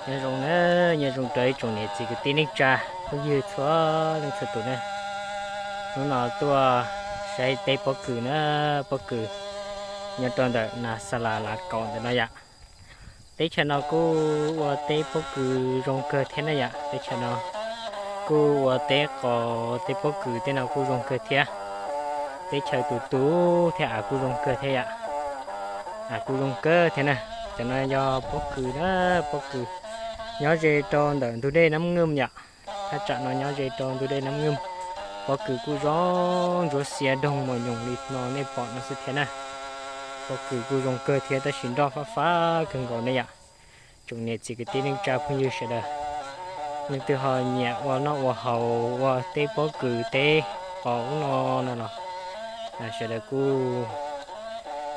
Nyob zoo na, nyob zoo rau ib tsoom niam txiv kwv tij neej tsa phooj ywg txhua leej txhua tus na. Hnub no tuaj saib teb pob kws na, pob kws nyob rau ntawm Nas Xas Las Lav Kaum ntawm no yom. Teb chaws no kuj ua teb pob kws zoo kawg thiab na yom. Teb chaws no kuj ua teb qos, teb pob kws tej no kuj zoo kawg thiab. Teb chaws tus tus thiab av kuj zoo kawg thiab yom. Av kuj zoo kawg thiab na. Cov no yog pob kws na, pob kws nyob ze rau ntawm ntug dej Nab Nwj yom. Thaj tsam no nyob ze rau ntug dej Nab Nwj. Pob kws kuj zoo ntsuab xiab doog mos nyoos li no nej pom no xwb thiab na. Pob kws kuj zoo kawg thiab tab sis nroj fab fab kawg nkaus ne yom. Tsoom niam txiv kwv tij neej tsa phooj ywg sawv daws, leej twg ho nyiam ua noj ua haus ua teb pob kws teb qos ub no no los, sawv daws kuj,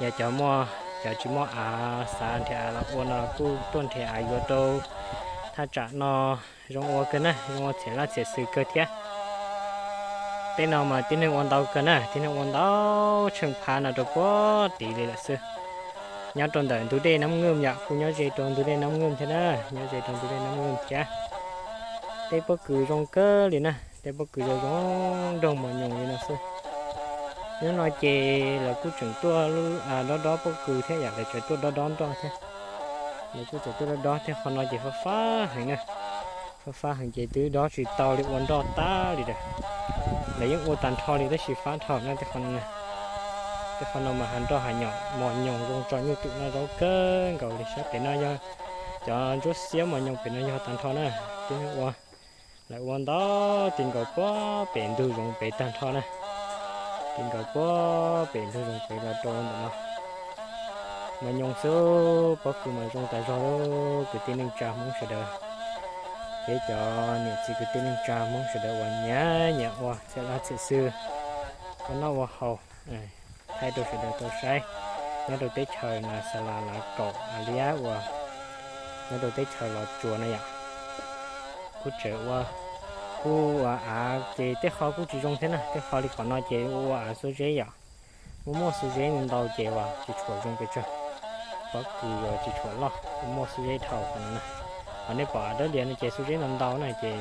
yog cov muaj, cov tsis muaj av xav nrhiav av los ua no kuj tuaj nrhiav av yuav rau thaj tsam no. Zoo ua kawg na, zoo ua txhiam laj txhiam xws kawg thiab. Tej no mas tib neeg ua ntau kawg na, tib neeg ua ntau tsheej phab no rau puag tid li lawm xwb. Nyob rau ntawm ntug dej Nab Nwj yom, kuj nyob ze rau ntug dej Nab Nwj thiab na, nyob ze rau ntug dej Nab Nwj thiab. Teb pob kws zoo kawg li na, teb pob kws zoo zoo doog mos nyoos li no xwb. Hnub no ces lawv kuj tseem tuaj dob dob pob kws thiab yom, lawv tseem tuaj dob dob nroj thiab. Lawv kuj tseem tuaj dob dob thiab, qhov no ces fab fab heev na. Fab fab heev ces twb dob tsis tau li, ua nroj tag li lawm. Lawv yeej ua tag nrho li tab sis fab dhau na tej qhov no. Tej qhov no mas hav nroj hav nyom mos nyoos zoo tso nyuj twm noj zaub kawg nkaus li. Sab pem no yog cov ntsuab xiab mos nyoos pem no yog tag nrho na. Tib neeg ua, lawv ua ntau ti nkaus puag pem ntug zoov pem tag nrho na. Ti nkaus puag pem ntug zoov pem los rau ntawm no. Mos nyoos xwb, pob kws mas zoo tas zog lawm kwv tij neej tsa Hmoob sawv daws, peb cov niam txiv kwv tij neej tsa Hmoob sawv daws uas nyiam nyiam ua txhiam laj txhiam xws, ua noj ua haus, thaij rau sawv daws tau saib. Nyob rau teb chaws Nas Xas Las Lav Kaum av liab uas nyob rau teb chaws Los Tsuas na yom. Kuj tseem ua, kuj ua av ces tej qho kuj tsis zoo thiab na, tej qho li qhov no ces ua ua av xuab zeb yom. Muaj muaj xuab zeb ntau ces uas tsis tshua zoo pes tsawg. Pob kws uas tsis tshua loj, muaj xuab zeb dhau qhov no na. Qhov nej pom av dawb lias no ces xuab zeb ntau ntau na ces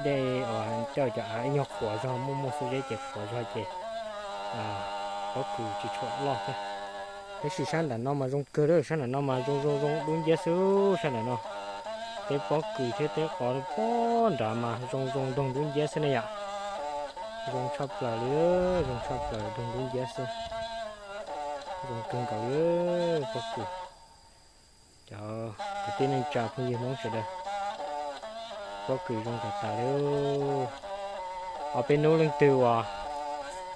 dej uas coj cov av ib nyuag qhuav zog, muaj muaj xuab zeb ces qhuav zog ces pob kws tsis tshua loj thiab. Tab sis sab nram no mas zoo kawg lawm, sab nram no mas zoo zoo zoo dub nciab xwb sab nram no. Teb pob kws thiab teb qos puag nrad mas zoo zoo doog dub nciab xwb ne yom. Zoo tshaj plaws li, zoo tshaj plaws doog dub nciab xwb. Zoo kawg nkaus li pob kws. Cov kwv tij neej tsa phooj ywg Hmoob sawv daws, pob kws zoo tas tas li. Ob peb hnub leej twg uas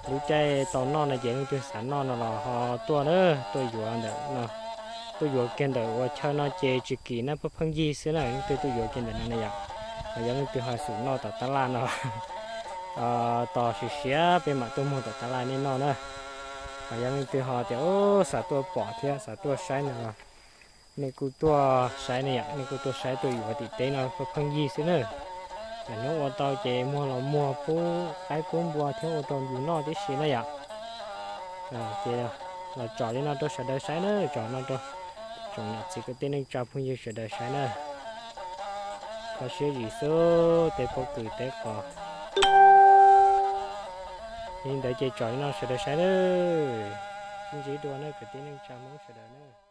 lub caij tau noj no ces leej twg xav noj no los ho tuaj na, tuaj yuav ntawm no, tuaj yuav kiag ntawm uas chaw no ces tsis kim na, pheej yig xwb na, leej twg tuaj yuav kiag ntawm no na yom. Ho yog leej twg ho xum noj tom tab laj no, tos siav siav peb mam tuaj muag tom tab laj nej noj na. Ho yog leej twg ho tias xav tuaj pom thiab xav tuaj saib no los nej kuj tuaj saib ne yom, nej kuj tuaj saib tuaj yuav tim teb no pheej yig xwb na. Yam hnub ua tau ces muag los muag pub qaib pub npua thiab ua rau yus noj tib si na yom. Ces los tsom li no rau sawv daws saib na, tsom no rau tsoom niam txiv kwv tij neej tsa phooj ywg sawv daws saib na. Kho siab zim xwb, teb pob kws teb qos. Li ntawd ces tsom li no sawv daws saib na. Sib ntsib dua na kwv tij neej tsa Hmoob sawv daws na.